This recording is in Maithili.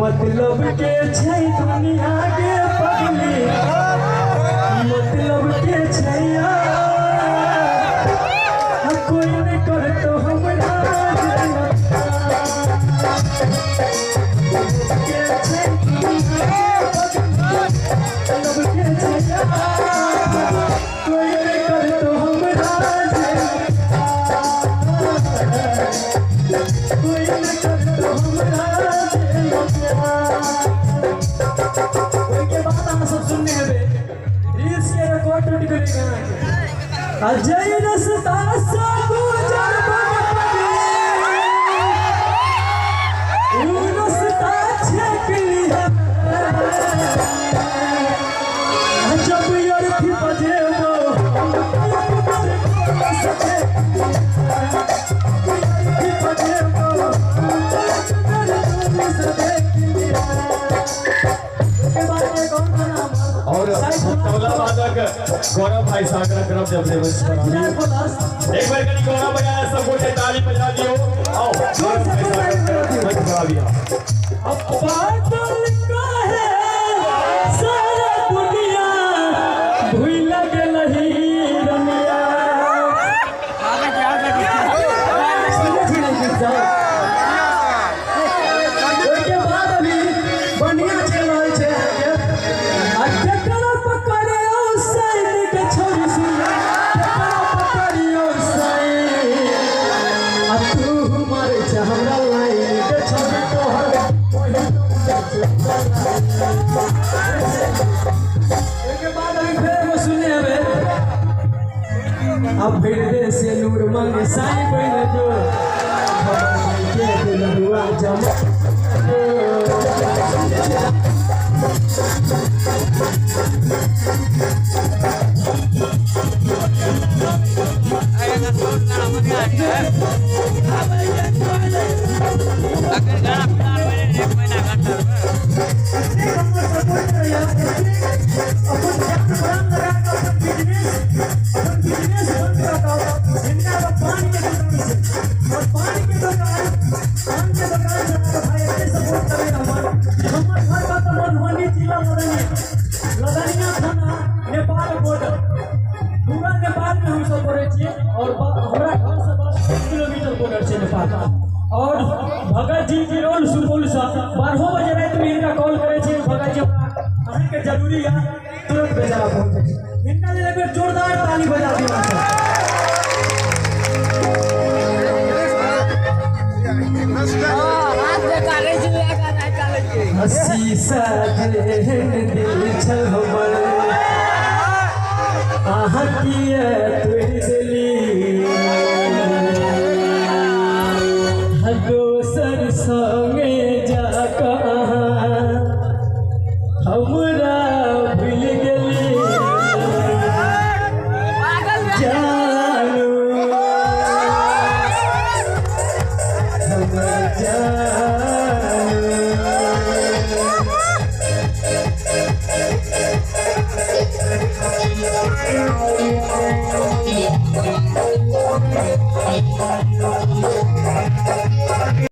मतलब के छै दुनिया के पगली, मतलब के छै कोई नहीं करतो हमरा के छै दुनिया के पगली, मतलब के छै कोई नहीं करतो हमरा, कोई नहीं करतो हमरा। ओहिके बाद अहाँ सब सुनने हेबै रील्स के रिकॉर्ड टूटि गेलै गाना के। अजय रस्ता से गुजर पगली, ऊ रस्ता छेक लिहा, जब अर्थी बजेबो और तबला वादक गौरव भाई सागर करब जब अपने मंच पर आबी। एक बार कनी गौरव बजाया, सब गोटे ताली बजा दियो। आओ गौरव भाई सागर मंच पर आबी। अब बादल काहे सारा दुनिया भूल गेलही रमिया। सुनै छी ने गीत सब? ओहिके बाद अभी बढ़िया चलि रहल छै अहाँके। आ केकरा पकड़ियौ सैनिक छौरी सुन, केकरा पकड़ियौ सैनिक, आ तू मारै छै हमरा लाइन के छौरी तोहर ओही मारै छै हमरा लाइन। ओहिके बाद अभी फेर एगो सुनने हेबै, अब फिर दे से नूर मंगे साईं बन जो भवानी के दुलहुआ जमा। अपन जान प्राण लगा कऽ अपन बिजनेस बंद कऽ कऽ हिनका एगो पान के दुकान छै और पान के दोकान चला कऽ भाई एते सपोर्ट करे हमर। हमर घर का तऽ मधुबनी जिला लदनिया, लदनिया थाना, नेपाल बॉर्डर, पूरा नेपाल में हम सब पड़ै छियै और हमरा घर से बस 1 किलोमीटर बॉर्डर छै नेपाल। और भगत जी बिरौल सुपौलसँ 12 बजे रातिमे हिनका कॉल करै छियै, भगत जी हमरा अहाँके जरूरी यऽ, तुरंत बेचारा पहुँच जाइ छै। हिनका लेल एक बेर जोरदार ताली बजा दियौ अहाँ सब। शीशा जेहन दिल छल हमर, अहाँ किए